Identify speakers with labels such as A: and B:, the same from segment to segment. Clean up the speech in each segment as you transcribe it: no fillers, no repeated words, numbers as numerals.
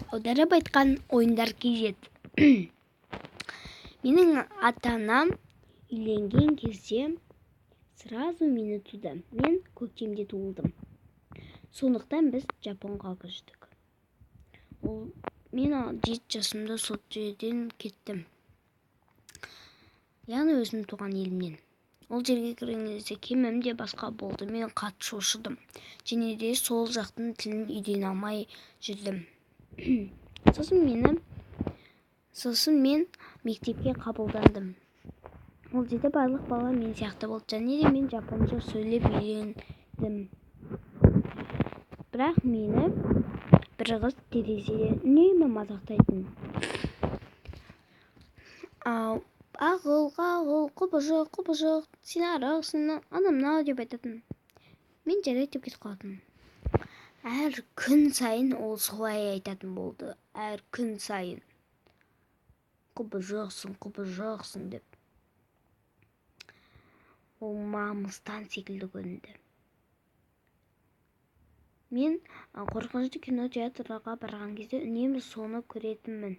A: Аударып айтқан ойындар kz. Менің ата-анам үйленген кезде сразу мені туды. Мен көктемде туылдым. Сондықтан біз Жапонға көштік. Ол, мен 7 жасымда сол жерден кеттім. Яғни өзім туған елімнен. Ол жерге кірген кезде киімім де басқа болды. Мен қатты шошыдым. Және де сол жақтың тілін үйрене алмай жүрдім. Сосын мен мектепке қабылдандым. Ол жерде барлық бала мен сияқты болды. Және де мен жапонша сөйлеп үйрендім. Бірақ мені бір қыз терезеден үнемі мазақтайтын. Ағыл, қағыл, құбыжық, құбыжық, сен арықсың, анау мынау деп айтатын. Мен жарайды деп кетіп қалатынмын. Әр күн сайын ол солай айтатын болды. Әр күн сайын. Құбыжықсың, құбыжықсың деп. Ол мамыстан секілді көрінді. Мен қорқынышты кинотеатрға барған кезде үнемі соны көретінмін.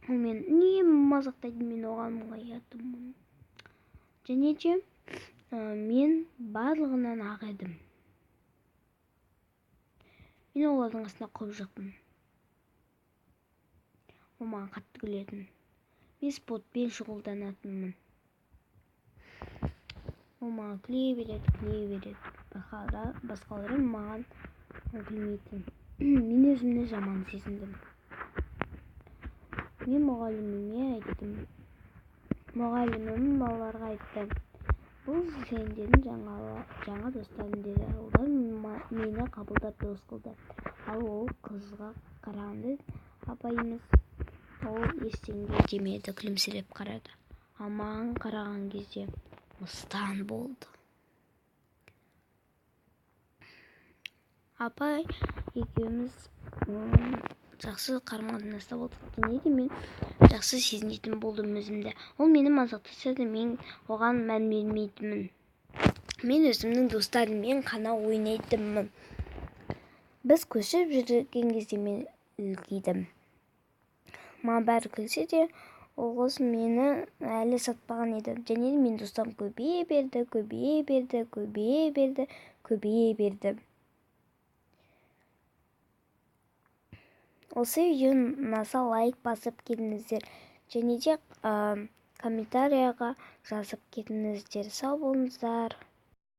A: Ол мені үнемі мазақтайтын, мен оған мұңаятынмын. Және де мен барлығынан ақ едім. Мен олардың қасында құбыжықпын. Ол маған қатты күлетін. Мен спортпен шұғылданатынмын. Ол маған күле береді, күле береді. Басқалары маған күлмейтін. Мен өзімді жаман сезіндім. Мен мұғаліміме айттым. Мұғалімім балаларға айтты. Бұл сендердің жаңа достарың деді. Олар мені қабылдап дос қылды. Ал ол қызға қарағанда апайымыз ол ештеңе демеді, күлімсіреп қарады. Ал маған қараған кезде мыстан болды. Апай екеуміз жақсы қарым-қатынаста болдық. Және де мен жақсы сезінетін болдым өзімді. Ол мені мазақтаса да мен оған мән бермейтінмін. Мен өзімнің достарыммен қана ойнайтынмын. Біз көшіп жүрген кезде мен үлкейдім. Маған бәрі күлсе де, ол қыз мені әлі сатпаған еді. Және де менің достарым көбейе берді, көбейе берді, көбейе берді, көбейе берді. Осы видео ұнаса лайк басып кетіңіздер. Және де комментарияға жазып кетіңіздер. Сау болыңыздар.